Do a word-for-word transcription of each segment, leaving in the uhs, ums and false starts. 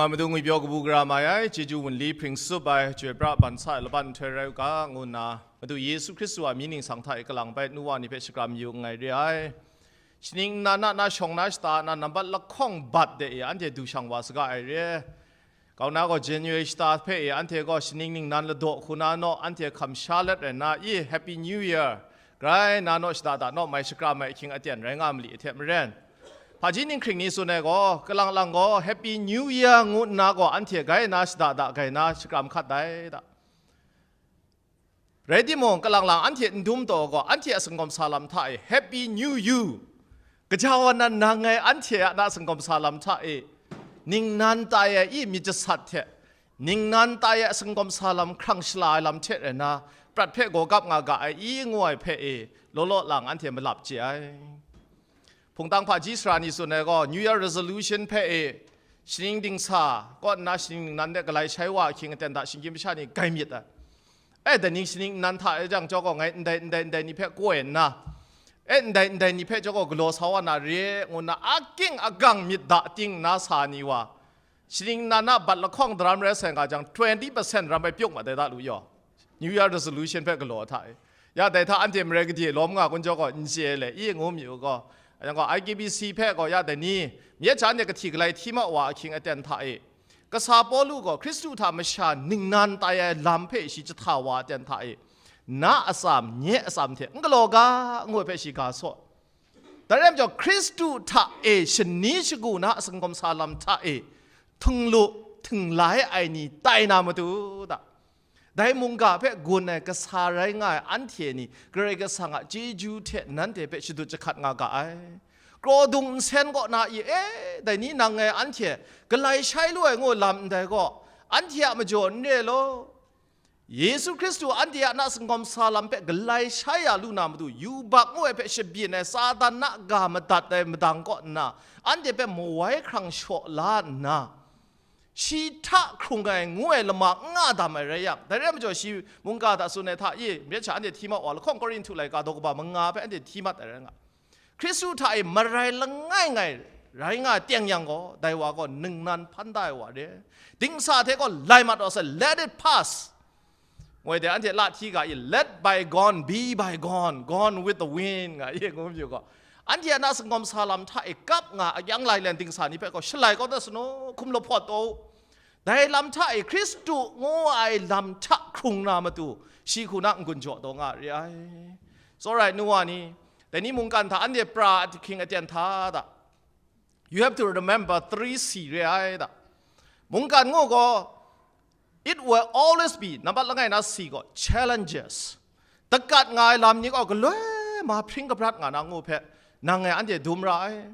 Madu ngwipyaw kabu gara mai ai, chyeju wunli hpring tsup ai, chyoi pra ban sa ai laban nhtoi rai u ga, ngu nna, Madu Yesu Hkristu a mying ningsang hta e kalang bai nu wa ni hpe shakram yu nngai re ai. Shaning nnan a na shawng na shata na nambat lahkawng bat de e anhte du shang wa saga ai re. Kau na gaw January shata hpe e anhte gaw shaning ningnan ladaw hku na naw, anhte hkam sha let rai nna, i, Happy New Year, grai na naw shada da naw mai shakram ai ahkying aten rai nga ma li ai hte maren, hpaji ninghkring ni tsun ai gaw, kalang lang gaw Happy New Year ngu nna gaw anhte gai na shada da gai na shakram hkat dai da. Rai timung, kalang lang anhte n dum taw gaw, anhte a singawm sa lam hta e, Happy New You, gaja wa nan nang ngai anhte a na singawm sa lam hta e, ningnan tai ai i myit jasat hte, ningnan tai ai singawm sa lam hkrang shala ai lam hte rai nna, prat hpe gaw gap nga ga ai i ngu ai hpe e, law law lang anhte malap chye ai. Hpungtang hpaji sara ni tsun ai gaw, New Year resolution hpe e, shaning dingsa kaw nna shaning ningnan de galai shai wa ahkying aten hta shinggyim masha ni gai myit ai. E, dai ning shaning nnan hta e jang jaw gaw, ngai ndai, ndai, ndai ni hpe koi nna, e, ndai, ndai ni hpe jaw gaw galaw sa wa na re, ngu nna aking agang myit da ting nna sa ni wa, shaning nnan a bat lahkawng daram rai sai nga jang, twenty percent ram bai pyuk mat ai da lu yaw. New Year resolution hpe galaw hta e. Ya dai hta anhte marai gade lawm nga kun jaw gaw, n chye le, i ngu mi u gaw. Yang gaw, I G B C hpe gaw ya dai ni, myit sha anhte kahti galai hti ma wa ahkying aten hta e, kasa Pawlu gaw Hkristu hta masha ningnan tai ai lam hpe shi jahta wa aten hta e, na atsam, nye atsam hte n galaw ga, ngu ai hpe shi ga saw. Dai rai majaw, Hkristu hta e shani shagu na a singawm sa lam hta e, htinglu, htinglai ai ni tai na matu da. Dai mungga hpe gun ai kasa rai nga ai anhte ni, Karai Kasang a chyeju hte nanhte hpe shadut jahkat nga ga ai. Kraw dung nsen kaw na i, e, dai ni nang ngai anhte galai shai lu ai ngu lam ndai gaw, anhte a majaw n re law. Yesu Hkristu anhte a na singawm sa lam hpe galai shai ya lu na matu, yubak ngu ai hpe shabyin ai Satan na ga madat ai madang kaw nna, anhte hpe mawai hkrang shaw la nna, shi hta hkrung ai ngu ai lama n nga dam ai rai yang, dai rai majaw shi mungga hta tsun ai hta i, myit sha anhte hti ma wa, lahkawng Korinhtu laika daw kaba manga hpe anhte hti mat ai rai nga. Hkristu hta e marai langai ngai rai nga teng yang gaw, dai wa gaw ningnan hpan da ai wa re. Dingsa hte gaw lai mat wa sai, let it pass. Ngoi de anhte la hti ga i, let bygone be bygone, gone with the wind, nga i ngu mayu gaw, anhte a na singawm sa lam hta e kap nga akyang lai len dingsa ni hpe gaw shalai kau dat sanu, hkum lahpawt taw u. Dai lam hta e Hkristu ngu ai lam hta hkrung na matu, shi hku na n-gun jaw taw nga re ai. Tsawra ai nu wa ni, dai ni mungkan hta anhte pra ahkying aten hta da. You have to remember three C re ai da. Mungkan ngu gaw, it will always be, nambat langai na C gaw, challenges. Dakat nga ai lam ni gaw galoi ma hpring kabrat nga na ngu hpe, nang ngai anhte dum ra ai.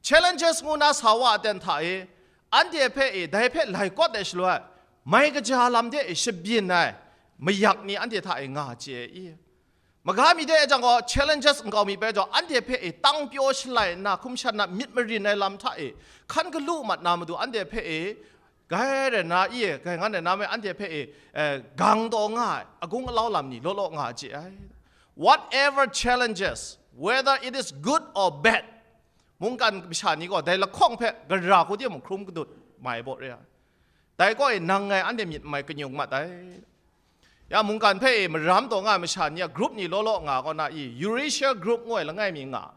Challenges ngu na sa wa aten hta e, anhte hpe e, dai hpe lai kawt ai shaloi, mai kaja lam de e shabyin ai mayak ni anhte hta e nga chye i. Maga mi de e jang gaw, challenges nkau mi bai jaw, anhte hpe e tang pyaw shalai nna, hkum shan na myit marin ai lam hta e, hkan galu mat na matu anhte hpe e, gai rai na i e, gai ngan rai na me, anhte hpe e, eh, gang taw nga ai, agung alau lam ni law law nga chye ai. Whatever challenges, whether it is good or bad, mungkan masha ni gaw dai lahkawng hpe gara hku de mung hkrum kadut mai baw re ai. Dai kaw e nang ngai anhte myit mai kanyung mat ai. Ya, mungkan hpe e maram taw nga ai masha ni a group ni law law nga kaw na i, Eurasia Group ngu ai langai mi nga.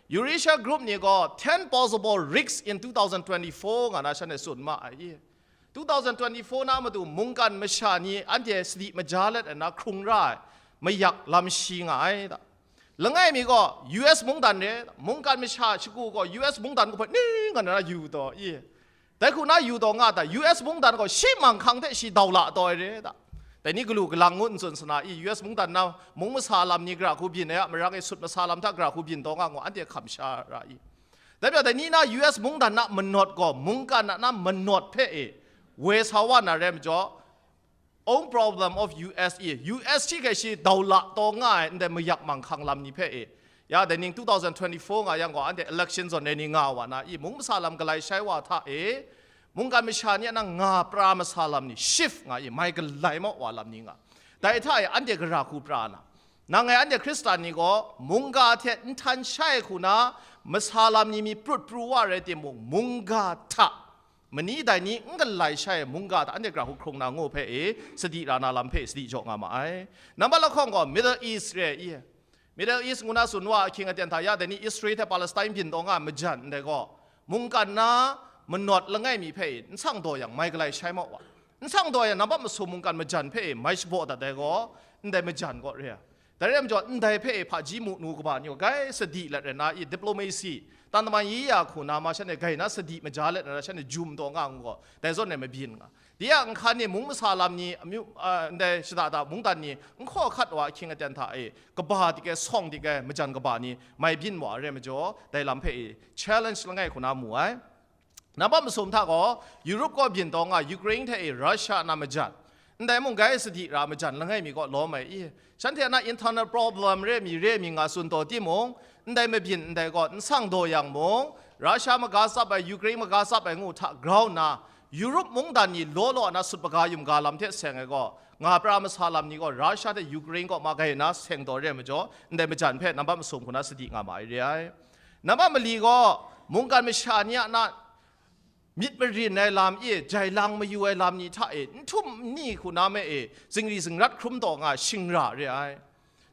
Eurasia Group ni gaw ten possible risks in two thousand twenty-four nga na shan e tsun ma ai i. Two thousand twenty-four na matu mungkan masha ni anhte sadi maja let ai na hkrung ra ai mayak lam shi nga ai da. Langai mi gaw U S mungdan re, mungkan masha shagu gaw U S mungdan kahpawt ni nga na yu taw i. Dai hku na yu taw nga ta, U S mungdan gaw shi manghkang hte shi dau la taw ai re da. Dai ni galu galang ngu n tsun sana i, U S mungdan na mung masa lam ni gara hku byin ai a, marang e sut masa lam hta gara hku byin taw nga ngu anhte hkam sha ra i. Dai pya dai ni na U S mungdan na manawt gaw, mungkan na na manawt hpe e, woi sa wa na rai majaw, own problem of U S e, U S shi hkrai shi dau la taw nga ai ndai mayak manghkang lam ni hpe e, ya dai ning two thousand twenty-four nga yang gaw, anhte election zawn ai ni nga wa na i, mung masa lam galai shai wa hta e, mungkan masha ni a nang nga pra masa lam ni shift nga i, mai galai mau wa lam ni nga. Dai hta e anhte gara hku pra na, nang ngai anhte Hkristan ni gaw mungga hte n htan shai hku na masa lam ni mi prut pru wa rai timung, mungga hta Mani dai ni n galai shai mungga hta anhte gara hkrung na ngu hpe e, sadi ra na lam hpe sadi jaw nga ma ai. Nambat lahkawng gaw Middle East re i. Middle East ngu na tsun wa ahkying aten hta ya dai ni Israel hte Palestine byin taw nga majan ndai gaw, mungkan na manawt langai mi hpe e, n sang daw yang mai galai shai mau wa. N sang daw yang nambat masum mungkan majan hpe e, mai shabaw dat ai gaw, ndai majan gaw re ai. Dai rai majaw, ndai hpe e hpaji mu nu kaba ni gaw, gai sadi let rai na i, diplomacy, tan daman yi ya hku na ma shanhte gai na sadi maja let rai na shanhte jum taw nga ngu gaw, dai zawn e mabyin nga. Di a nhkan ni mung masa lam ni, amyu, a, ndai shada da mungdan ni, n hkaw hkat wa ahkying aten hta e, kaba dik ai, sawng dik ai, majan kaba ni, mai byin wa rai majaw, dai lam hpe e, challenge langai hku na mu ai. Nambat masum hta gaw, Europe kaw byin taw nga Ukraine hte e Russia na majan, ndai mung gai sadi ra majan langai mi kaw lawm ai i, shanhte na internal problem re mi re mi nga tsun taw timung, ndai mabyin ndai gaw n sang daw yang mung, Russia maga tsap ai, Ukraine maga tsap ai ngu hta grau nna, Europe mungdan ni law law na sut paga yum ga lam hte seng ai gaw, nga pra masa lam ni gaw Russia hte Ukraine kaw ma gai na seng taw re ai majaw, ndai majan hpe nambat masum hku na sadi nga ma ai re ai. Nambat mali gaw, mungkan masha ni a na myit marin ai lam e, jai lang mayu ai lam ni hta e, n htum n ni hku na me e, zingri zingrat hkrum taw nga shingra re ai.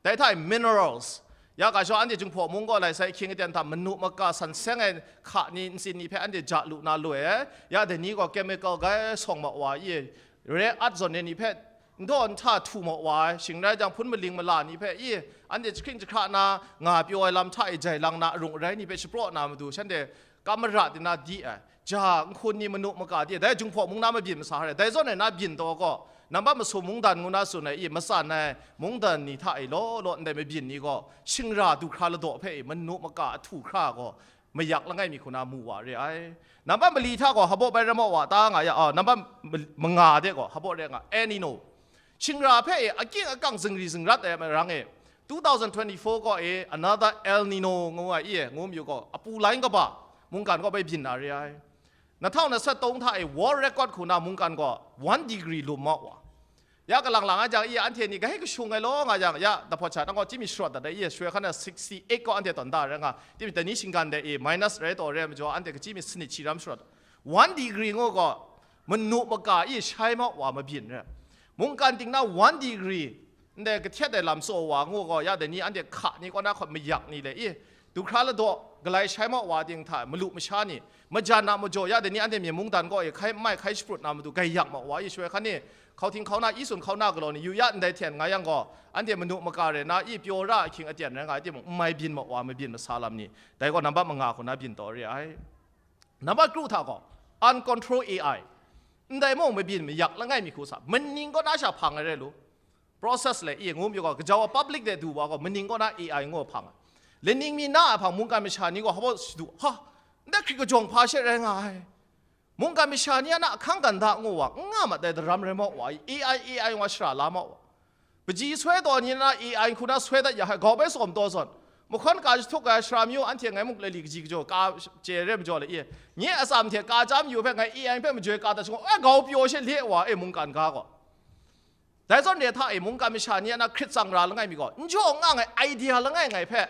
Dai hta e minerals, ya ga shaw anhte Jinghpaw mung gaw lai sai ahkying aten hta manu maka san seng ai hka ni ntsin ni hpe anhte ja lu na loi ai, ya dai ni gaw chemical gai sawng ma wa i, rare earth zawn ai ni hpe, n daw n hta htu maw wa ai, shing rai jang, hpun maling mala ni hpe, i, anhte jahkring jahkra na nga pyaw ai lam hta e jai lang na arung arai ni hpe shapraw na matu, shanhte kam mara di na di ai, ja, nhkun ni manu maka di ai, dai Jinghpaw mung na mabyin masa re, dai zawn e na byin taw gaw, nambat masum mungdan ngu na tsun ai, i, matsan ai mungdan ni hta e law law ndai mabyin ni gaw, shingra du hkra ladaw hpe e manu maka ahtu hkra gaw, mayak langai mi hku na mu wa re ai. Nambat mali hta gaw, habawk bai ram wa ta nga ya, a, nambat mal-, manga de gaw, habawk re nga, El Nino. Shingra hpe e, akying akang zingri zingrat ai marang e, two thousand twenty-four gaw e, another El Nino ngu ai i, ngu mayu gaw, apu lain kaba, mungkan gaw bai byin na re ai. Nahtau nasat tawng hta e, world record hku na mungkan gaw, one degree lum ma wa. Ya kalang lang a jang, i anhte ni kahai kashung ai law nga jang, ya, dahpawt sha nang gaw, chyi mi sharawt dat ai, i, shwe hkan na sixty-eight gaw anhte tawn da rai nga, chyi mi dai ni shinggan dai, i, minus rai taw rai ai majaw, anhte kachyi mi sanit shi ram sharawt dat. One degree ngu gaw, manu maka, i, shai ma wa mabyin rai. Mungkan ting na one degree, ndai kahtet ai lam tsaw wa ngu gaw, ya dai ni anhte hka ni kaw na hkawt mayak ni le, i, du hkra ladaw, galai shai ma wa ting hta, malu masha ni, majan na majaw, ya dai ni anhte myen mungdan gaw e hkai n mai hkai shaprut na matu gai yak ma wa i, shawai hkan ni, hkau hting hkau na, i tsun hkau na galaw ni, yu ya ndai hten nga yang gaw, anhte manu maka rai na, i pyaw ra ahkying aten rai nga ai timung, n mai byin ma wa, mabyin masa lam ni, dai gaw nambat manga hku na byin taw re ai. Nambat kru hta gaw, uncontrol A I. Ndai mung mabyin mayak langai mi hku sa, maning kaw na sha hpang ai rai lu. Process le i ngu mi gaw, kajau a public de du wa gaw, maning kaw na A I ngu hpang ai. Laning mi na a hpang mungkan masha ni gaw, habo shadu, ha, ndai hkrit kajawng hpa she rai nga ai. Mungkan masha ni a na ahkang ganda ngu wa, n nga mat ai daram rai mau wa, A I, A I wa shara la mau wa. Paji soi taw ni na A I hku na soi dat ya hai, gau bai sawm taw zawn. Mahkawn ka jahtuk ai shara myu anhte ngai muk lali kaji kajaw ka chye re majaw le i. Nye atsam hte ka chyam yu hpe ngai A I hpe majoi ka dat shangaw, e gau pyaw she le wa e mungkan ga gaw. Dai zawn re hta e mungkan masha ni a na hkrit tsang ra langai mi gaw, n jaw n nga ai idea langai ngai hpe,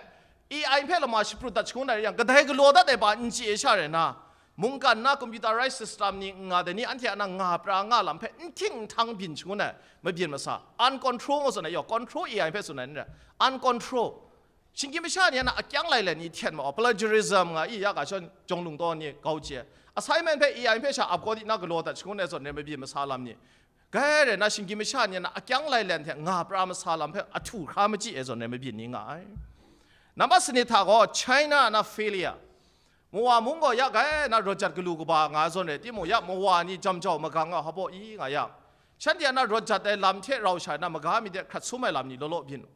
A I hpe lama shaprut dat shangun ai yang, kadai galaw dat ai ba n chye sha rai na, mungkan na computerized system ni n nga dai ni anhte a na nga pra nga lam hpe n hting n htang byin shangun ai, mabyin masa, uncontrol ngu tsun ai, yaw, control A I hpe tsun ai n rai, uncontrol. Shinggyim masha ni a na akyang lai lai ni hten ma, plagiarism nga i, ya ga shon jawng lung taw ni gau chye. Assignment hpe A I hpe sha ap kau di na galaw dat shangun ai zawn rai mabyin masa lam ni. Gai rai na, shinggyim masha ni a na akyang lai lai hte nga pra masa lam hpe ahtu hkra machyi ai zawn rai mabyin ni nga ai. Nambat sanit hta gaw, China na failure. Mawa mung gaw ya gai na rawt jat galu kaba nga ai zawn rai timung, ya mawa ni jam jau magang nga hpaw i nga yang, shanhte a na rawt jat ai lam hte rau shai na maga mi de hkrat sum ai lam ni law law byin u.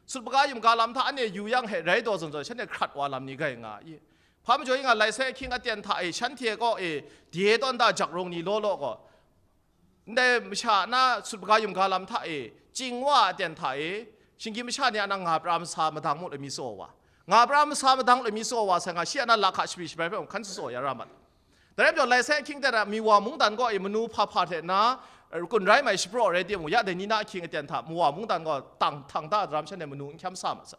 Sut maga yum ga lam hta anhte yu yang he rai taw zawn zawn, shanhte hkrat wa lam ni gai nga i. Hpa majaw i nga, lai sai ahkying aten hta e, shanhte kaw e, de tawn da jak rung ni law law gaw, ndai masha na sut maga yum ga lam hta e, ching wa aten hta e, shinggyim masha ni a na nga pra masa madang mu lami tsaw wa. Nga pra masa madang lami tsaw wa sai nga, shi a na lahka shabi shabai hpe hkan tsaw ya ra mat. Dai rai majaw, lai sai ahkying aten a Miwa mungdan kaw e manu hpa hpa hte na, kun rai mai shapraw rai timung, ya dai ni na ahkying aten hta, Miwa mungdan gaw tang, htang da daram shanhte manu n hkyam sa ma sa.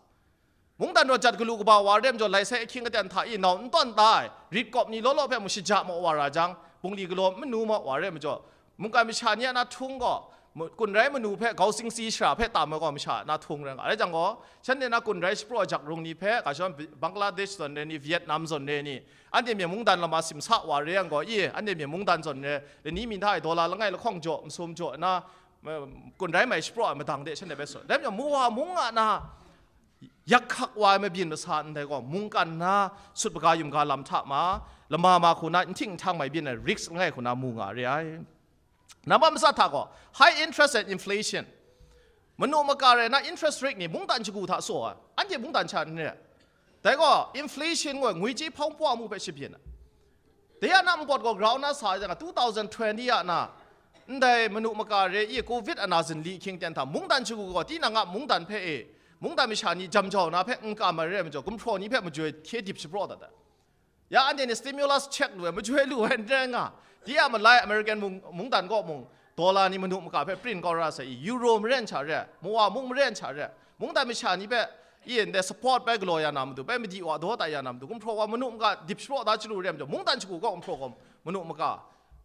Mungdan rawt jat galu kaba wa rai majaw, lai sai ahkying aten hta i nau n tawn ta ai, rit kawp ni law law hpe mung shaja maw wa ra jang, Bungli galaw n manu ma wa re ai majaw, mungkan masha ni a na htung gaw, mu-, kun rai manu hpe, gau singsi shara hpe tam ai gaw masha a na htung rai nga. Rai jang gaw, shanhte na kun rai shapraw ai jak rung ni hpe, ga shawng Bangladesh zawn re ni, Vietnam zawn re ni, anhte myen mungdan lama simsa wa re yang gaw, i, anhte myen mungdan zawn re, lani mi hta e dollar langai lahkawng jaw, masum jaw na, ma-, kun rai mai shapraw ai madang de shanhte hpe tsun. Dai majaw, mu wa mung a na, yak hkak wa ai mabyin masa ndai gaw, mungkan na sut kaga yum ga lam hta ma, lama ma hku na, nhting nhtang mai byin ai risk langai hku na mu nga re ai. Nambat matsat hta gaw, high interest and inflation. Manu maka rai na interest rate ni mungdan shagu hta tsaw ai, anhte mungdan sha n re ai. Dai gaw, inflation ngoi, ngwiji hpawng pawng mu hpe shabyin ai. Dai a na npawt gaw grau na sa ai jang, two thousand twenty a na, ndai manu maka re i, covid a na zinli hkying ten hta, mungdan shagu gaw, tinang a mungdan hpe e, mungdan masha ni jam jau na hpe n kam ai re ai majaw, gumhpraw ni hpe majoi hkye dip shapraw dat ai. Ya anhte ni stimulus check lu ai, majoi lu ai n rai nga. Di a malai American mung-, mungdan kaw mung, dollar ni manu maka hpe print kau ra sai i, euro maren sha re, mu wa mung maren sha re, mungdan masha ni hpe, i ndai support bai galaw ya na matu, bai madi wa daw tai ya na matu, gumhpraw wa manu maka dip shapraw da chyalu re ai majaw, mungdan shagu kaw gumhpraw gaw manu maka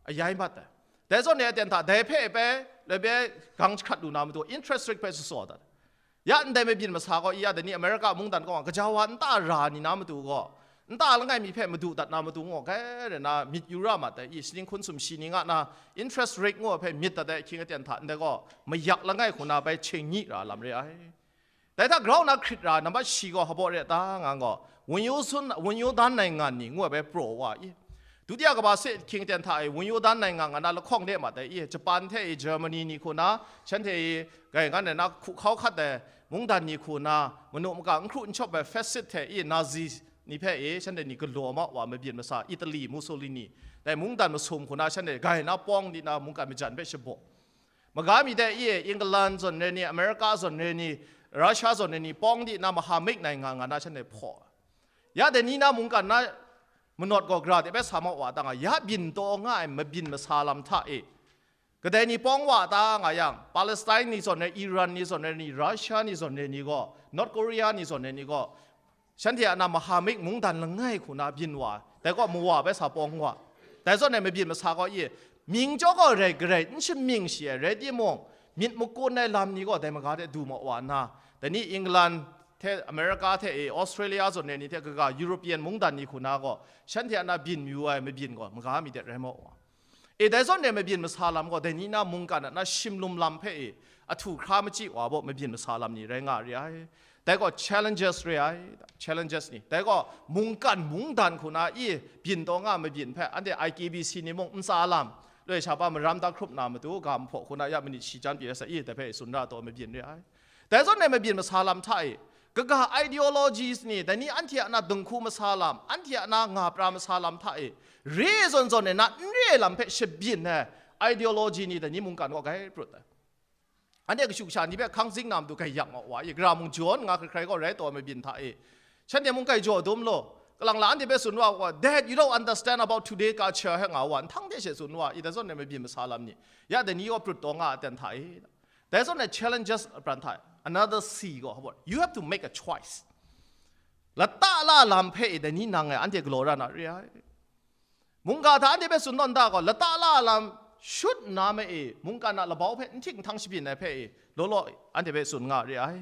ayai mat ai. Dai zawn e aten hta, dai hpe bai, lai bai gang jahkrat lu na matu, interest rate hpe sutsaw dat. Ya ndai mabyin masa gaw, i ya dai ni America mungdan kaw gaja wa nta ra ni na matu gaw, nta langai mi hpe madu dat na matu ngaw, kai rai na myit yu ra mat ai, i, shaning hkun sumshi ni nga na, interest rate ngaw hpe myit dat ai ahkying aten hta, ndai gaw mayak langai hku na bai cheng nyi ra lam re ai. Dai hta grau na hkrit ra, nambat shi gaw hpa baw re ta nga gaw, wunyu sun, wunyu dan naingan ni ngu ai bai praw wa i. Dutiya kaba se hkying ten hta e, wunyu dan naingan nga na lahkawng de mat ai i, Japan hte i, Germany ni hku na, shanhte i, gai ngan ai na hku hkau hkat ai mungdan ni hku na, manu maka n hkru n shawp ai fascist hte i, Nazi ni hpe i, shanhte ni galaw ma wa mabyin masa, Italy, Mussolini, dai mungdan masum hku na, shanhte gai na pawng di na mungkan majan hpe shabaw. Maga mi de i, England zawn re ni, America zawn re ni, Russia zawn re ni, pawng di na mahamik naingan nga na shanhte hpaw. Ya dai ni na mungkan na manawt gaw gara de bai sa ma wa ta nga, ya byin taw nga ai mabyin masa lam hta e, kadai ni pawng wa ta nga yang, Palestine ni zawn re, Iran ni zawn re ni, Russia ni zawn re ni gaw, North Korea ni zawn re ni gaw, shanhte a na mahamik mungdan langai hku na byin wa, dai gaw mawa bai sa pawng wa. Dai zawn e mabyin masa gaw i, mying jaw gaw rai garai n shamying shi ai rai timung, myit makun ai lam ni gaw dai maga de du ma wa nna, dai ni England hte America hte e, Australia zawn re ni hte kaga European mungdan ni hku na gaw, shanhte a na byin yu ai mabyin gaw maga mi de rai ma wa. E, dai zawn e mabyin masa lam gaw, dai ni na mungkan a na shimlum lam hpe e, ahtu hkra machyi wa baw mabyin masa lam ni rai nga re ai. Dai gaw challenges re ai, challenges ni. Dai gaw mungkan mungdan hku na i byin taw nga mabyin hpe, anhte I K B C ni mung ntsa lam, loi sha pa maram da hkrup na matu, ga mahpaw hku na ya manit shi jan pyi ai sa i, dai hpe tsun ra taw mabyin re ai. Dai zawn e mabyin masa lam hta e, kaga ideologies ni, dai ni anhte a na dinghku masa lam, anhte a na nga pra masa lam hta e, re zawn zawn e na n re lam hpe shabyin ai ideology ni dai ni mungkan kaw gai prut ai. Anhte kashu kasha ni hpe hkang zing na matu gai yak ma wa i, gara mung jawn nga hkrai hkrai gaw rai taw ai mabyin hta e, shanhte mung gai jaw dum law, kalang la anhte hpe tsun wa, that you don't understand about today culture he nga wa, nhtang de she tsun wa i, dai zawn e mabyin masa lam ni, ya dai ni gaw prut taw nga ai ten hta e. Dai zawn e challenges a pran hta, another C gaw, you have to make a choice. Lata la lam hpe e dai ni nang e anhte galaw ra na re ai. Mungga hta anhte hpe tsun tawn da gaw, lata la lam shut nna ma e, mungkan a labau hpe nhtik nhtang shabyin ai hpe e, law law anhte hpe tsun nga re ai.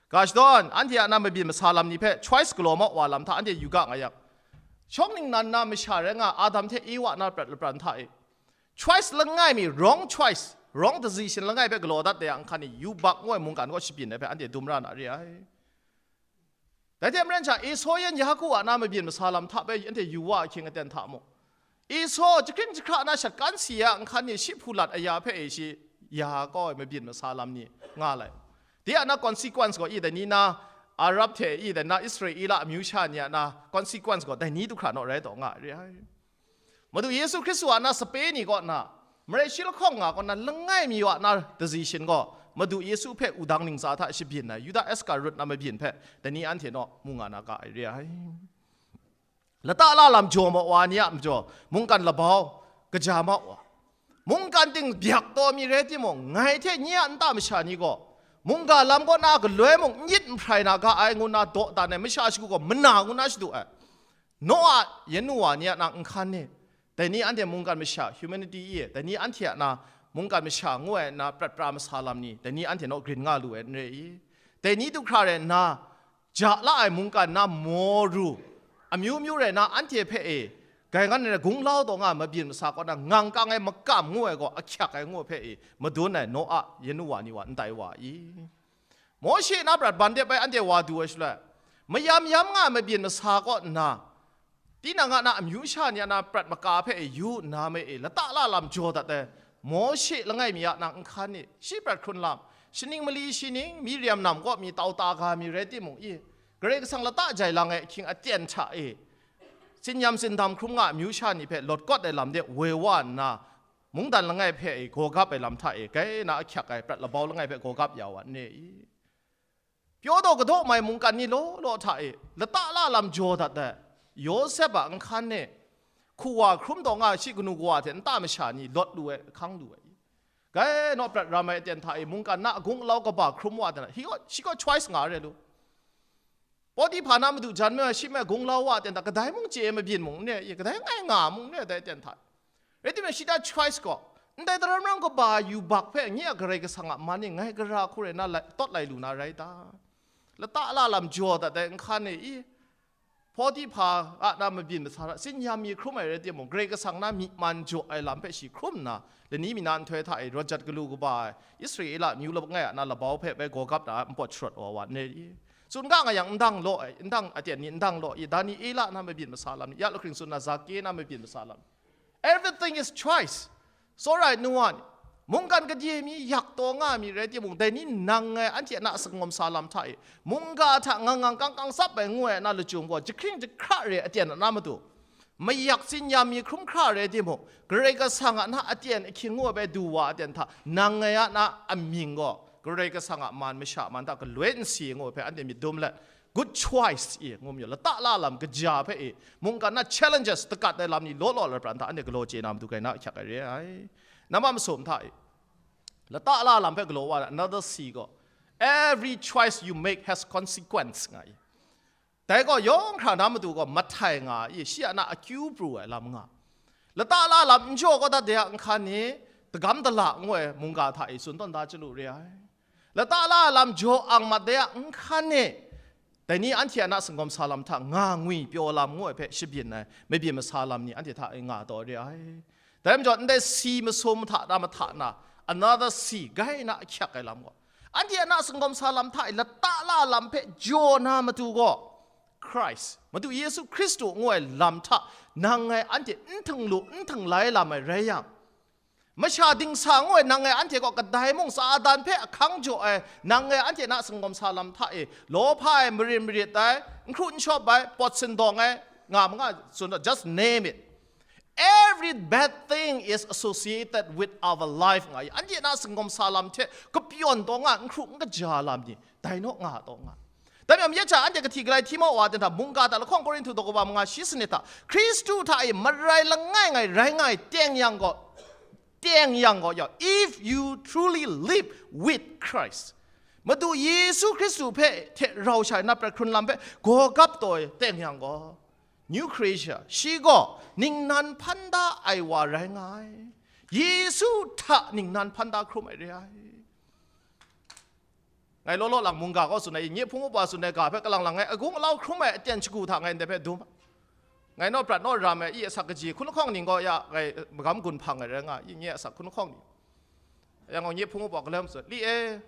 Ga shadawn, anhte a na mabyin masa lam ni hpe choice galaw ma wa lam hta anhte yu ga nga yang, shawng ningnan na masha rai nga Adam hte Ewa na prat lapran hta e, choice langai mi, wrong choice, wrong decision langai hpe galaw dat de a nhkan ni, yubak ngu ai mungkan kaw shabyin ai hpe anhte dum ra na re ai. Dai hte maren sha, Esau yan Yaku a na mabyin masa lam hta bai anhte yu wa ahkying aten hta mung, Esau jahkring jahkra na shat kan si a nhkan ni, shi hpu lat aya hpe e shi ya kau ai mabyin masa lam ni nga lai. De a na consequence gaw i dai ni na, Arab hte i dai na, Israela amyu sha ni a na consequence gaw dai ni du hkra naw rai taw nga re ai. Madu Yesu Hkristu a na sape ni kaw na, marai shi lahkawng nga kaw na, langai mi wa na decision gaw, Madu Yesu hpe wudang ntsa hta shabyin ai Yuda Iskarut na mabyin hpe, dai ni anhte naw mu nga na ga ai re ai. Lata la lam jaw ma wa ni a majaw, mungkan labau, kaja ma wa. Mungkan ting byak taw mi rai timung, ngai hte nye a nta masha ni gaw, mungga lam kaw na galoi mung n yit n hprai na ga ai ngu na dawdan ai masha shagu gaw mana ngu na shadu ai. Noa yan nu wa ni a na nhkan ni, Dai ni anhte mungkan masha, humanity i, dai ni anhte a na mungkan masha ngu ai na prat pra masa lam ni, dai ni anhte naw grin nga lu ai n re i? Dai ni du hkra rai nna, ja la ai mungkan na maw ru, amyu myu rai na anhte hpe e, gai ngan ai gunglau taw nga ai mabyin masa kaw na ngang kang ai makam ngu ai gaw ahkyak ai ngu ai hpe e, madun ai Noa, Yanoa ni wa ndai wa i? Mawshe na prat ban dep ai anhte wa du ai shaloi, mayam yam nga ai mabyin masa kaw nna, tinang a na amyu sha ni a na prat maka hpe e yu nna me e, lata la lam jaw dat ai Mawshe langai mi a na nhkan e, shi prat hkrun lam, shaning mali shi ning, Miriam nam kaw mi tau ta ga mi rai timung i, Karai Kasang lata jai lang ai ahkying aten hta e, tsinyam tsindam hkrum nga ai amyu sha ni hpe lawt kawt ai lam de woi wa nna, mungdan langai hpe e gaw gap ai lam hta e, gai na ahkyak ai prat labau langai hpe gaw gap ya wa n re i? Pyaw daw kadaw mai mungkan ni law law hta e, lata la lam jaw dat ai Yawsep a nhkan e, hkuwa hkrum taw nga ai shi kanu kawa hte nta masha ni lawt lu ai, ahkang lu ai. Gai naw prat ram ai aten hta e, mungkan na agung alau kaba hkrum wa ai, shi gaw, shi gaw choice nga re lu. Potiphar na madu jan me, shi me gunglau wa aten hta, kadai mung chye ai mabyin mung n re, kadai ngai nga mung n re, dai aten hta. Rai timung, shi ta choice gaw, ndai daram ram kaba yubak hpe nye a Karai Kasang a man e ngai gara hku rai na lai, tawt lai lu na rai ta? Lata la lam jaw dat ai nhkan e i, Potiphar a na mabyin masa hta, tsin yam mi hkrum ai rai timung, Karai Kasang na myi man jaw ai lam hpe shi hkrum nna, lani mi na nhtoi hta e rawt jat galu kaba ai Israela amyu langai a na labau hpe bai gaw gap na npawt sharawt wa wa n rai i? Tsun ga nga yang, ndang law ai, ndang aten ni ndang law i, Daniela na mabyin masa lam ni, ya lahkring tsun na Zake na mabyin masa lam ni, everything is choice. Tsawra ai nu wa ni, mungkan gade mi yak taw nga mi rai timung, dai ni nang ngai anhte a na sangawm sa lam hta e, mungga hta ngang ngang kang kang tsap ai ngu ai na lachyum gaw, jahkring jahkra re aten a na matu, mayak tsin yam mi hkrum hkra re timung, Karai Kasang a na aten ahkying ngu ai bai du wa aten hta, nang ngai a na amying gaw, Karai Kasang a man masha man hta galoi n si ngu ai hpe anhte myit dum let, good choice i ngu mayu, lata la lam kaja hpe i, mungkan na challenges takat ai lam ni law law la pran hta anhte galaw chye na matu gai na ahkyak ai re ai. Nama masum hta i, lata la lam hpe galaw wa ai another C gaw, every choice you make has consequence nga i. Dai gaw yawng hkra na matu gaw mahtai nga i, shi a na akyu pru ai lam nga. Lata la lam n jaw kawdat de a nhkan ni, tagam dala ngu ai mungga hta i tsun tawn da chyalu re ai. Lata la lam jaw ang mat de a nhkan ni, dai ni anhte a na sangawm sa lam hta nga ngwi pyaw lam ngu ai hpe shabyin ai mabyin masa lam ni anhte hta e nga taw re ai. Dai majaw, ndai si masum hta na mahta na, another si gai na ahkyak ai lam gaw, anhte a na sangawm sa lam hta e lata la lam hpe jaw na matu gaw, Christ, Madu Yesu Hkristu ngu ai lam hta nang ngai anhte n htinglu n htinglai lam ai rai yang, masha dingsa ngu ai nang ngai anhte gaw kadai mung Satan hpe ahkang jaw ai nang ngai anhte na sangawm sa lam hta e lawhpa ai, marin marit ai, n hkru n shawp ai, pawt sindawng ai, nga ma nga tsun, just name it. Every bad thing is associated with our life nga i, anhte na sangawm sa lam hte kapyawn taw nga, n hkru n kaja lam ni, dai naw nga taw nga. Dai majaw, ya cha anhte kahti galai hti mau wa ten hta, mungga hta lahkawng Korinhtu daw kaba manga shi sanit hta, Hkristu hta e marai langai ngai rai nga ai teng yang gaw, teng yang gaw, ya, if you truly live with Christ, Madu Yesu Hkristu hpe hte rau shai na prat hkrun lam hpe gaw gap taw ai teng yang gaw, New Creation, shi gaw ningnan hpan da ai wa rai nga ai. Yesu hta ningnan hpan da hkrum ai re ai. Ngai law law lang mungga kaw tsun ai, nye hpung upa tsun ai ga hpe kalang lang ngai agung alau hkrum ai aten shagu hta ngai ndai hpe dum. Ngai naw prat naw ram ai, i asak kaji hkun lahkawng ning gaw ya ngai magam gun hpang ai rai nga, i nye asak hkun lahkawng ning. Yang gaw nye hpung upa galam tsun, li e,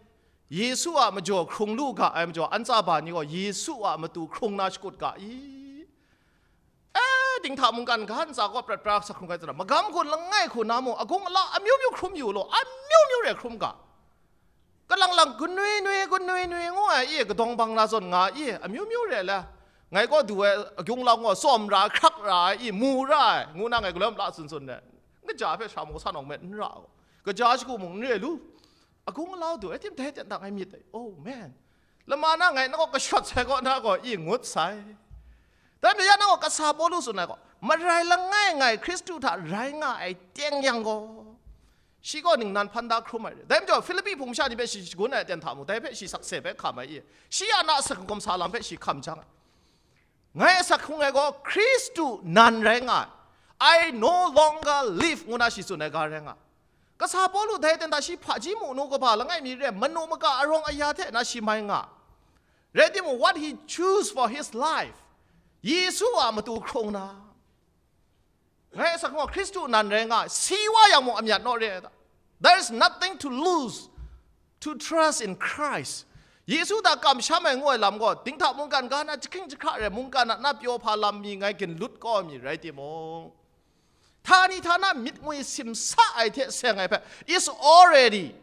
Yesu a majaw hkrung lu ga ai majaw, an tsa ba ni gaw Yesu a matu hkrung na shakut ga i? E, dinghta mungkan ga ntsa kaw prat pra sa hkrung ai tsara, magam gun langai hku na mung, agung ala amyu myu hkrum yu law, amyu myu re hkrum ga. Kalang lang gunwi nwi, gunwi nwi ngu ai i, kadawng bang na zawn nga i, amyu myu re le. Ngai kaw du ai agyung lau ngaw, tsawm ra, hkrak ra ai i, mu ra ai, ngu na ngai galawm la tsun tsun re. Kaja hpe sha mung sa nawng met n ra gaw, kaja shagu mung n re lu. Agung alau du ai tim dai ten dang ai myit ai. Oh man. Lama na ngai na gaw kashawt sai kaw na gaw i ngut sai. Dai majaw ya na gaw kasa Pawlu tsun ai gaw, marai langai ngai Hkristu hta rai nga ai teng yang gaw, shi gaw ningnan hpan da hkrum ai re. Dai majaw Hpilipi hpung sha ni hpe shi shagun ai aten hta mung, dai hpe shi sakse hpe hkam ai i? Shi a na asak hkum sa lam hpe shi hkam jang ai. Ngai asak hkrung ai gaw Hkristu nan rai nga ai. "I no longer live," ngu na shi tsun ai ga rai nga. Kasa Pawlu dai ten hta shi hpaji mung nu kaba langai mi re, manu maka arawng aya hte na shi mai nga. Rai timung, what he choose for his life, Yesu a matu hkrung na, ngai asak gaw Hkristu nan rai nga, si wa yang mung amyat naw re ai ta. There is nothing to lose to trust in Christ. Yesu hta kamsham ai ngu ai lam gaw, dinghta mungkan ga na jahking jahkra re, mungkan a na pyaw hpa lam mi ngai ginlut kau mi rai timung, htani htana myit ngwi simsa ai hte seng ai hpe, is already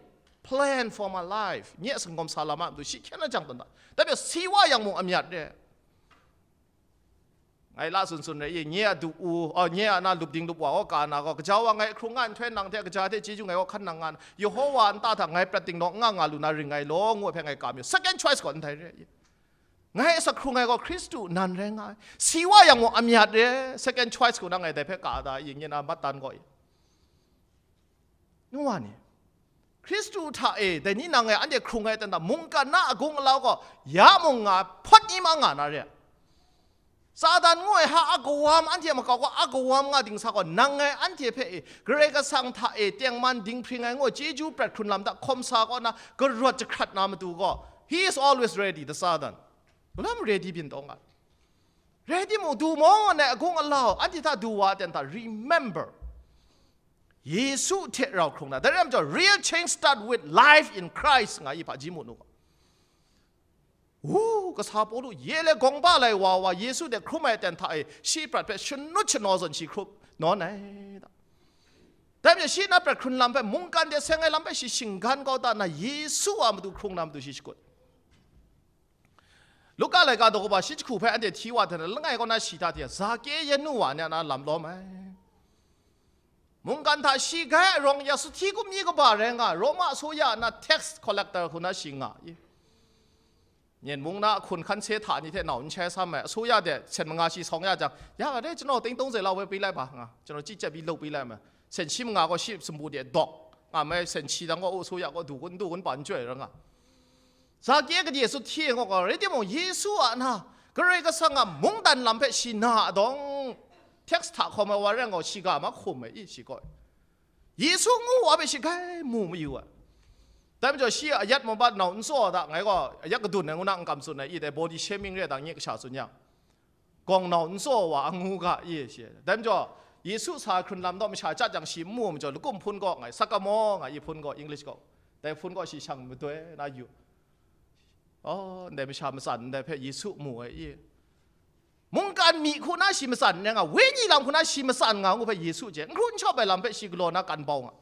planned for my life. Nye a sanggawm sa lam a matu shi hkyen na jang tawn ta. Dai hpe si wa yang mung amyat re. Ngai la sun sun rai i, nye a du u, oh, nye a na lup ding lup wa, oh, ka na gaw, kaja wa ngai hkrung nga nhtoi nang hte kaja hte chyeju ngai gaw hkan nang nga na, Yehowa nta hta ngai prat dingnaw n nga nga lu na ring ngai law, ngu ai hpe ngai kam yu. Second choice gaw ndai re i. Ngai asak hkrung ai gaw Hkristu nan rai nga ai. Si wa yang mung amyat re, second choice gaw na ngai dai hpe ka da i, nye na mat dan gaw i. Nu wa ni, Hkristu hta e, dai ni nang e anhte hkrung ai ten hta, mungkan na agung alau gaw, ya mung nga, hpawt ni ma nga na re. Satan ngu ai ha a kawam anhte makau gaw, a kawam nga ding sa gaw, nang ngai anhte hpe e, Karai Kasang hta e tengman dinghpring ai ngu ai chyeju prat hkrun lam hta hkawm sa kaw na, karawt jahkrat na matu gaw, he is always ready, the Satan. Lam ready byin taw nga. Ready mung du maw ngai agung alau, anhte hta du wa ten hta, remember. Yesu hte rau hkrung na. Dai rai majaw, real change start with life in Christ, nga i hpaji mu nu gaw. Wu, kasa Pawlu ye le gawng ba lai wa wa, Yesu de hkrum ai ten hta e, shi prat hpe shanut shanaw zawn shi hkrup nawn ai. Dai majaw, shi na prat hkrun lam hpe, mungkan de seng ai lam hpe shi shinggan kau ta na, Yesu a matu hkrung na matu shi shakut. Luka laika daw kaba shi jahku hpe anhte hti wa hte na, langai kaw na shi hta hte, Zake yen nu wa ni a na lam lawm ai. Mungkan hta shi gai arawng ya, suhti gummi kaba rai nga, Roma asuya na tax collector hku na shi nga i. Nyen mung na ahkun hkan se hta ni hte nau n shai sam ai, asuya de sen manga shi sawng ya jang, ya ga de, ကျွန်တော် သိန်း သုံးဆယ် လောက် ဝယ်ပေးလိုက်ပါ nga, ကျွန်တော် ကြည့်ကြပ်ပြီး လုပ်ပေးလိုက်မယ်, sen shi manga gaw shi sumpu de dawk nga mai, sen shi dang gaw, o, asuya gaw du kun, du kun pa n chyoi ra nga. Zake gade suhti ai ngaw gaw, rai timung, Yesu a na, Karai Kasang a mungdan lam hpe shi na a dawng, tax hta hkawm ai wa rai ngaw, shi ga ma hkum ai i, shi gaw. Yesu ngu wa hpe shi grai mu mayu ai. Dai majaw, shi a ayat mabat nau n tsaw da, ngai gaw ayat kadun ai ngu na n kam tsun ai i, dai body shaming re ai dang nye kasha tsun yang. Gawng nau n tsaw wa a ngu ga i, shi. Dai majaw, Yesu sa hkrun lam daw masha chyat jang shi n mu majaw, lakum hpun gaw ngai, sakamaw nga i hpun gaw, English gaw. Dai hpun gaw shi shang madoi na yu. Oh, ndai masha matsan ndai hpe Yesu mu ai i. Mungkan mi hku na shi matsan n rai nga, wenyi lam hku na shi matsan nga ngu hpe Yesu hte, n hkru n shawp ai lam hpe shi galaw na kan bau nga.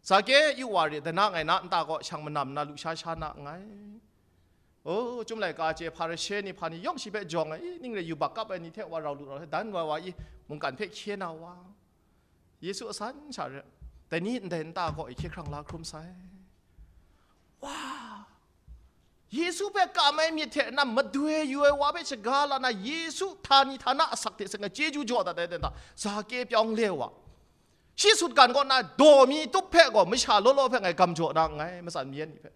Zake, yu wa re, dana ngai na nta gaw shang manam na lusha sha na nngai. O, Chyum laika chye Hparishe ni hpa ni yawng shi hpe jawng ai, i, ning re yubak kap ai ni hte wa rau lu rau hte dan wa wa i, mungkan hpe hkye na wa. Yesu asan sha re, dai ni ndai nta gaw i hkye hkrang la hkrum sai. Wa! Yesu hpe kam ai myit hte na madoi yu ai wa hpe shaga la na, Yesu htani htana asak hte seng ai chyeju jaw dat ai ten hta, Zake pyawng le wa. Shi sutgan kaw na daw mi tup hpe gaw masha law law hpe ngai gam jaw na nngai, matsan mi yan ni hpe.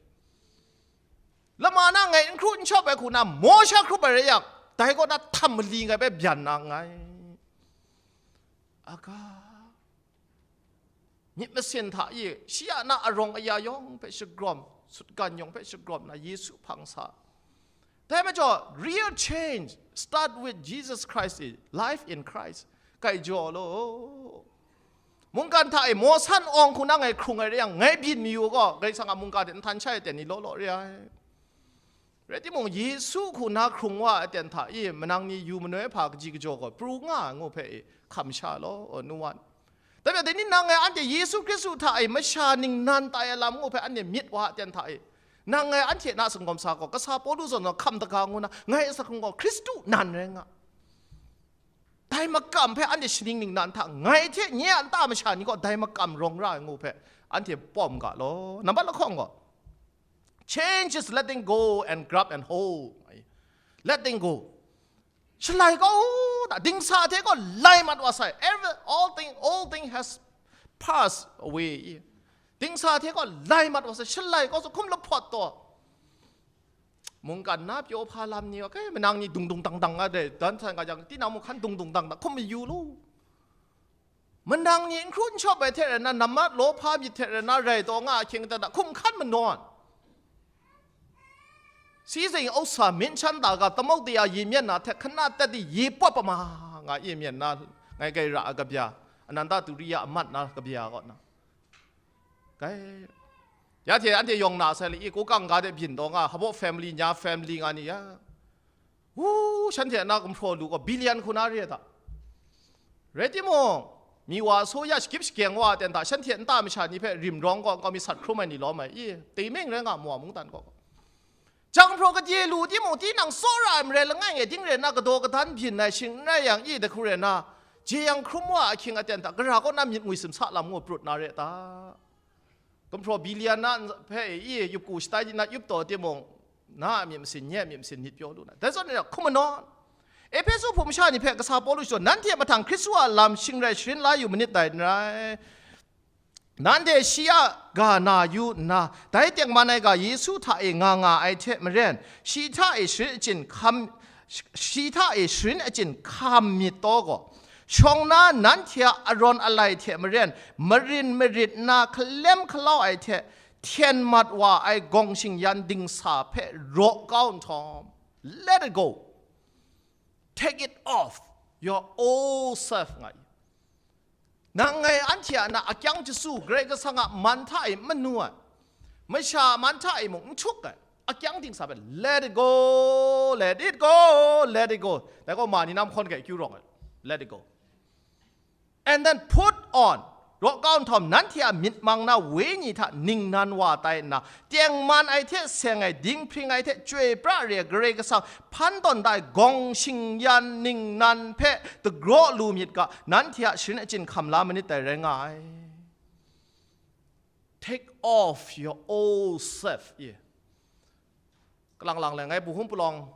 Lama na ngai n hkru n shawp ai hku na, maw sha hkrup ai rai yang, dai kaw na htam mali ngai hpe byan na nngai. Aga. Myit masin hta e, shi a na arawng aya yawng hpe shagrawm, sutgan yawng hpe shagrawm na Yesu hpang sa. Dai majaw, real change start with Jesus Christ, i, life in Christ. Kai jaw law. Mungkan hta e maw san awng hku na ngai hkrung ai re yang, ngai byin mayu gaw, Karai Kasang a mungga de nhtan shai ai ten ni law law re ai. Rai timung, Yesu hku na hkrung wa ai ten hta e, manang ni yu manoi hpa kaji kajaw gaw pru nga ai ngu hpe e, hkam sha law, o, nu wan. Dai hpe, dai ni nang e anhte Yesu Hkristu hta e masha ningnan tai ai lam ngu hpe anhte myit wa ai ten hta e, nang e anhte na sanggawm sa gaw, kasa Pawlu zawn zawn hkam daga ngu na, ngai a sa hkrung gaw Hkristu nan rai nga. Dai makam hpe anhte shaning ningnan hta, ngai hte nye a nta masha ni gaw dai makam rawng ra ai ngu hpe, anhte pawm ga law. Nambat lahkawng gaw, change is letting go and grab and hold. Letting go. Shalai kau ta, dingsa hte gaw lai mat wa sai. Every, all thing, all thing has passed away. Dingsa hte gaw lai mat wa sai. Shalai kau sa hkum lahpawt taw. Mungkan na pyaw hpa lam ni, okay, manang ni dung dung dang dang nga de, dan san ga jang, tinang mung hkan dung dung dang dang hkum mayu lu. Manang ni n hkru n shawp ai hte rai nna, nammat lawhpa myit hte rai nna, rai taw nga ahkying aten hta hkum hkan manawn. Sizing ausa myit shan ta ga, tamau taya yi myen na hte hkana tat di yi pawt pama nga yi myen na, ngai gai ra a kabya, Ananda Turiya a mat na kabya kaw na. Gai. Ya hte anhte yawng na sai le, i, Kukang ga de byin taw nga, hpaw family, nya family nga ni ya. Wu, shanhte na gumhpraw lu gaw billion hku na re a ta? Rai timung, mi wa so ya shagip shageng wa a ten hta, shanhte nta masha ni hpe rim rawng gaw nkau mi sat hkrum ai ni lawm ai, i, teimeng rai nga, mawa mungdan gaw. Jang hpraw kadye lu timung, tinang tsawra ai marai langai ngai ding rai nna, kadaw kadan byin ai shing n rai yang, i, dahku rai nna, jeyang hkrum wa ahkying aten hta, gara kaw na myit ngwi simsa lam ngu prut na re a ta? Gumhpraw billion na hpe e, i, yup ku shatai di na yup taw timung, na a myit masin, nye a myit masin myit pyaw lu na. Dai zawn e, hkum manawn. Ehpesu hpung masha ni hpe kasa Pawlu shi gaw, nanhte mahtang Hkristu a lam shing rai sharin la yu manit dai n rai. Nanhte shi a ga na yu nna, dai tengman ai ga Yesu hta e nga nga ai hte maren, shi hta e sharin achyin hkam, shi hta e sharin achyin hkam myit taw gaw, shawng na nanhte a arawn alai hte maren, marin marit nna hkalem hkalau ai hte hten mat wa ai gawng shingyan dingsa hpe raw kau nhtawm, let it go. Take it off your old self, nga i. Nang ngai anhte a na akyang jasu, Karai Kasang a man hta e manu ai, masha a man hta e mung n htuk ai, akyang dingsa hpe, let it go, let it go, let it go. Dai gaw ma ni na mahkawn hkye akyu rawng ai, let it go. And then put on, raw kau nhtawm, nanhte a myit mang na wenyi hta ningnan wa tai nna, tengman ai hte seng ai, dinghpring ai hte chyoi pra re ai Karai Kasang hpan tawn da ai gawng shingyan ningnan hpe dagraw lu myit ga, nanhte a sharin achyin hkam la manit dai rai nga ai. Take off your old self, i. Kalang lang le, ngai bu hpun palawng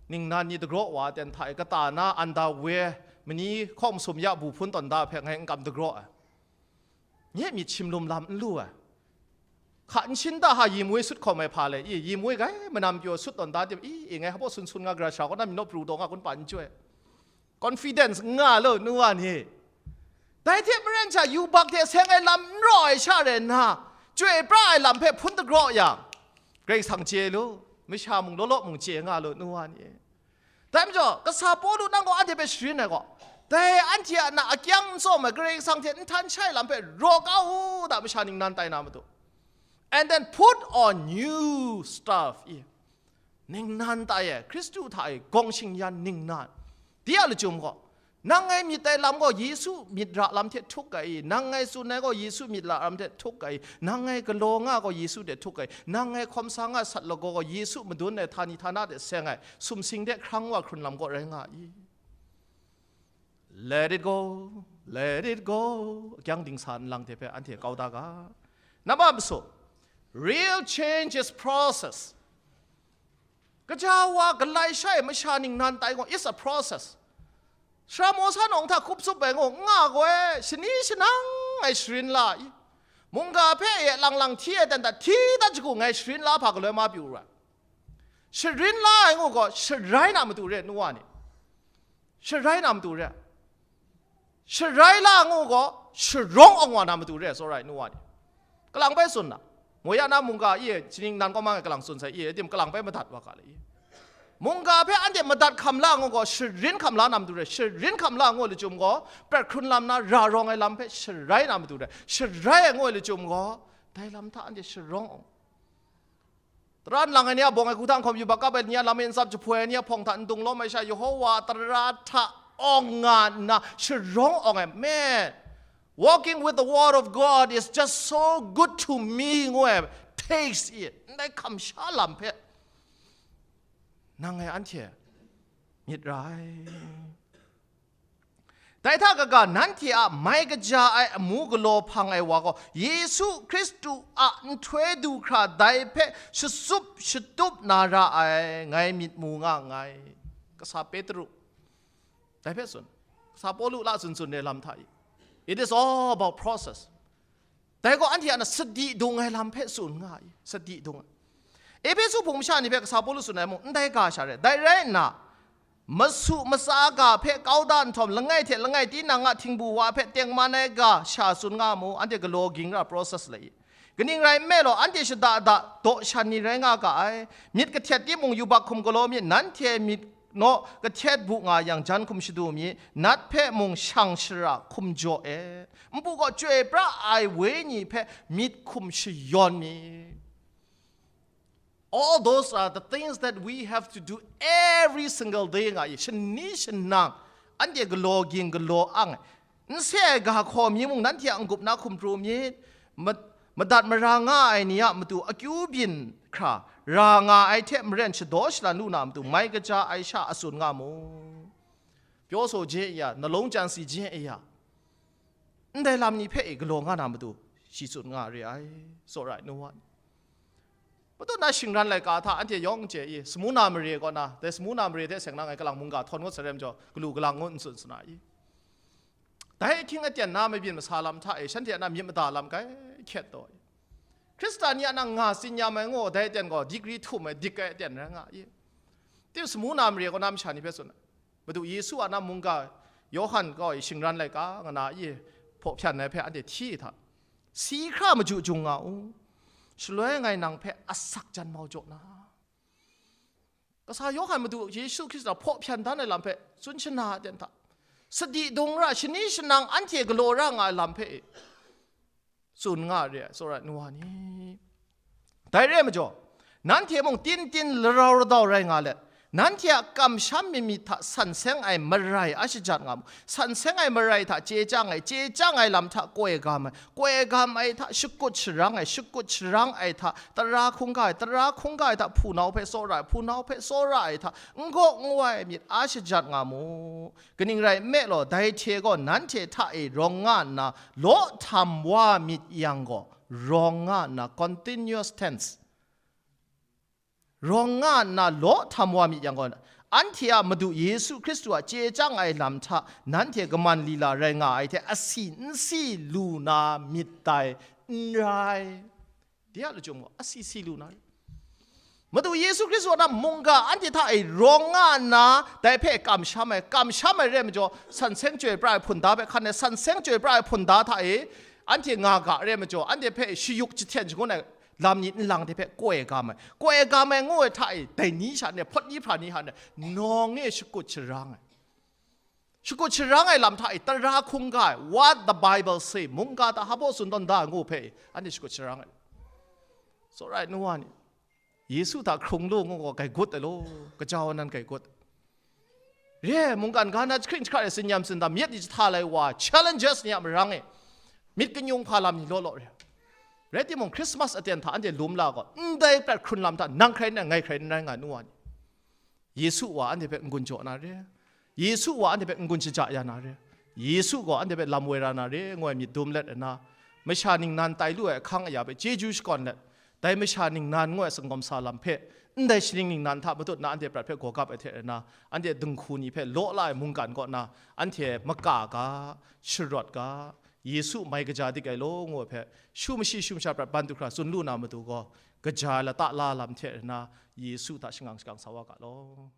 ningnan ni dagraw wa ten hta e, kata na underwear, mani hkawng masum ya bu hpun tawn da hpe ngai n kam dagraw ai. Nye myit shim lum lam n lu ai. Hka n shin da ha, yi moi sut hkawm ai hpa le, i, yi moi gai manam pyaw sut tawn da tim, i, i, ngai hpaw sun sun nga, gara sha kaw na mi naw pru taw nga kun pa n chyoi. Confidence nga lu, nu wa ni. Dai hte maren sha, yubak hte seng ai lam n raw ai sha rai nna, chyoi pra ai lam hpe hpun dagraw yang, Karai Kasang chye lu, masha mung law law mung chye nga lu, nu wa ni. Dai majaw, kasa Pawlu nang gaw anhte hpe sharin ai gaw, dai anhte a na akyang n tsawm ai Karai Kasang hte n htan shai lam hpe raw kau u da, masha ningnan tai na matu. And then put on new stuff, i. Ningnan tai e, Hkristu hta e gawng shingyan ningnan. Di a lachyum gaw, nang ngai myit ai lam gaw Yesu myit ra lam hte htuk ga i, nang ngai tsun ai gaw Yesu myit ra lam hte htuk ga i, nang ngai galaw nga gaw Yesu hte htuk ga i, nang ngai hkawm sa nga sat lagaw gaw Yesu madun ai htani htana hte seng ai sumsing hte hkrang wa hkrun lam gaw rai nga i. Let it go, let it go. Akyang dingsa nlang hte hpe anhte kau da ga. Nampa masu, real change is process. Kaja wa galai shai masha ningnan tai gaw, it's a process. Sara maw sa nawng hta hkup tsup ai ngu, nga gaw e, shani shanang ai sharin la i. Mungga hpe e lang lang hti ai dan dat hti dat shagu ngai sharin la hpa galoi ma pyu ra. Sharin la ai ngu gaw, sharai na matu re, nu wa ni. Sharai na matu re. Sharai la ngu gaw, sharawng awng wa na matu re, tsawra ai nu wa ni. Kalang bai tsun na, mo ya na mungga i e, shaning nan kawmang e kalang tsun sai i e, tim kalang bai madat wa ga le i. Mungga hpe anhte madat hkam la ngu gaw, sharin hkam la na matu re, sharin hkam la ngu lachyum gaw, prat hkrun lam na, ra rawng ai lam hpe sharai na matu re, sharai ai ngu lachyum gaw, dai lam hta anhte sharawng awng. Tara nlang ai ni a bawng ai hku hta n hkawm, yubak kap ai ni a lam e n tsap, jahpoi ai ni a hpawng hta n dung lawm ai sha, Yehowa tara hta awng nga nna sharawng awng ai, man, walking with the word of God is just so good to me, ngu ai, taste it, ndai hkam sha lam hpe nang ngai anhte myit ra ai. Dai hta kaga, nanhte a mai kaja ai amu galaw hpang ai wa gaw, Yesu Hkristu a nhtoi du hkra dai hpe shatsup shatup na ra ai, ngai myit mu nga nngai. Kasa Petru dai hpe tsun, kasa Pawlu la tsun tsun ai lam hta i, it is all about process. Dai gaw anhte a na sadi dung ai lam hpe tsun nga i, sadi dung ai. Ehpesu hpung masha ni hpe kasa Pawlu tsun ai mung, ndai ga sha re. Dai rai nna, masu matsa ga hpe kau da nhtawm, langai hte langai tinang a htingbu wa hpe tengman ai ga sha tsun nga mu, anhte galaw ging ra process lai i. Kaning rai nme law, anhte shada da daw shan ni rai nga ga ai. Myit kahtet timung yubak hkum galaw myit, nanhte myit naw kahtet bu nga yang jan hkum shadu myit, nat hpe mung shang shara hkum jaw e. Npu gaw chyoi pra ai wenyi hpe myit hkum shayawn myit. All those are the things that we have to do every single day nga i, shani shanang anhte galaw ging galaw ang ai. N se ai ga hkaw mi mung nanhte a n-gup na hkum pru myit. Ma-, madat mara nga ai ni a matu akyu byin hkra ra nga ai hte maren shadaw shalan lu na matu mai kaja ai sha a tsun nga mu. Pyaw saw je ya, nalawng chyan si je ya, ndai lam ni hpe e galaw nga na matu shi tsun nga re ai. Tsawra ai nu wa ni. Patut na shingran laika hta anhte yawng chye i, Smurna mare kaw na, dai Smurna mare hte seng na ngai kalang mungga htawn ngut sarai majaw, galu galang ngut n tsun sa na i. Dai ahkying aten na mabyin masa lam hta e, shanhte a na myit mada lam kai hkyet taw i. Hkristan ni a na nga tsin ya mai ngaw, dai aten gaw digri htum ai dik ai aten rai nga i. Tip Smurna mare kaw na masha ni hpe tsun ai. Madu Yesu a na mungga Yawhan gaw i shingran laika nga na i hpaw hpyan ai hpe anhte hti hta, si hkra maju jung nga u. Shaloi ngai nang hpe asak jan mau jaw na, kasa Yawhan Madu Yesu Hkristu a hpaw hpyan dan ai lam hpe tsun shana aten hta, sadi dung ra, shani shanang anhte galaw ra nga ai lam hpe e tsun nga re ai, tsawra ai nu wa ni. Dai re ai majaw, nanhte mung tin tin larau radau rai nga let, nanhte a kamsham myit myit hta san seng ai marai a shajat nga mu. San seng ai marai hta chye chyang ai, chye chyang ai lam hta koi gam ai, koi gam ai hta shakut sharang ai, shakut sharang ai hta tara hkungga ai, tara hkungga ai hta hpunau hpe tsawra ai, hpunau hpe tsawra ai hta n gaw n wai ai myit a shajat nga mu. Kaning rai nme law, dai hte gaw nanhte hta e rawng nga nna law htam wa myit yang gaw, rawng nga nna, continuous tense, rawng nga nna law htam wa myit yang gaw, anhte a Madu Yesu Hkristu a chye chyang ai lam hta nanhte kaman lila rai nga ai hte asi n si lu na myit dai, n rai. De a lachyum gaw, asi si lu na re. Madu Yesu Hkristu a na mungga anhte hta e rawng nga nna, dai hpe kamsham ai, kamsham ai re ai majaw, san seng chyoi pra ai hpunda hpe hkan ai, san seng chyoi pra ai hpunda hta e anhte nga ga re ai majaw, anhte hpe shayuk jahten shangun ai lam ni nlang de hpe koi gam ai, koi gam ai ngu ai hta e, dai ni sha ni, hpawt ni hpra ni hta ni, nawng e shakut sharang ai. Shakut sharang ai lam hta e tara hkungga ai, what the Bible say, mungga hta hpa tsun tawn da ai ngu hpe, anhte shakut sharang ai. Tsawra ai nu wa ni, Yesu hta hkrung lu ngu gaw, gaigut ai law, kaja wa nan gaigut. Re, mungkan ga na jahkring jahkrat e, tsin yam tsin dam, myit ni jahta lai wa, challenges ni a marang e, myit kanyung hpa lam ni law law re. Rai timung, Christmas aten hta anhte lum la gaw, ndai prat hkrun lam hta, nang hkrai n rai, ngai hkrai n rai nga ai nu wa ni, Yesu wa anhte hpe n-gun jaw na re, Yesu wa anhte hpe n-gun shaja ya na re, Yesu gaw anhte hpe lam woi ra na re, ngu ai myit dum let nna, masha ningnan tai lu ai ahkang aya hpe chyeju shakawn let, dai masha ningnan ngu ai sanggawm sa lam hpe, ndai shaning ningnan hta matut na anhte prat hpe gawgap ai hte rana, anhte dinghku ni hpe law la ai mungkan kaw na, anhte maka ga, sharawt ga, Yesu mai kaja dik ai law, ngu ai hpe, shu mashi shu masha prat ban du hkra tsun lu na matu gaw, kaja lata la lam hte rana, Yesu hta shangang shakang sa wa ga law.